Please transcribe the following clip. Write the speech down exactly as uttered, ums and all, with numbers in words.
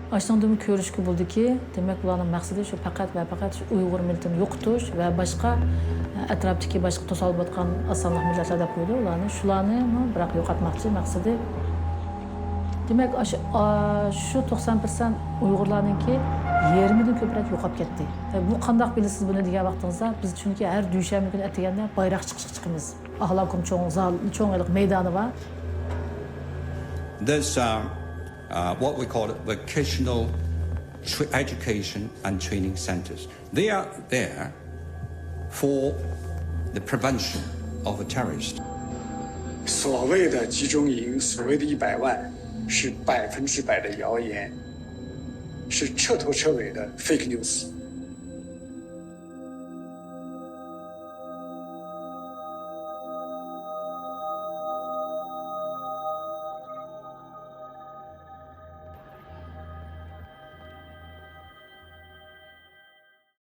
ئاشۇنىڭدىنمۇ كۆرۈشكە بولىدۇكى، دېمەك، بۇلارنىڭ مەقسىتى شۇ پەقەت ۋە پەقەت شۇ ئۇيغۇر مىللىتىنى يوقىتىش ۋە باشقا، ئە، ئەتراپتىكى باشقا توسالغۇ بولۇۋاتقان ئاز سانلىق مىللەتلەر دەپ قويىدۇ، ئۇلارنى، شۇلارنىمۇ بىراق يوقاتماقچى مەقسىتى. دېمەك، ئاشۇ، ئا، شۇ توقسان پىرسەنت ئۇيغۇرلارنىڭكى يېرىمىدىن كۆپرەك يوقاپ كەتتى. ئە، بۇ قانداق بىلىسىز بۇنى دېگەن ۋاقتىڭىزدا، بىز چۈنكى ھەر دۈشەنبە كۈنى ئەتىگەندە بايراق چىقىشقا چىقىمىز. ئاھلاكوم چوڭ زال، چوڭ ھېلىقى مەيدانى بار. There's, um, uh, what we call it vocational tra- education and training centers. They are there for the prevention of a terrorist. 所谓的集中营，所谓的一百万，是百分之百的谣言，是彻头彻尾的 fake news。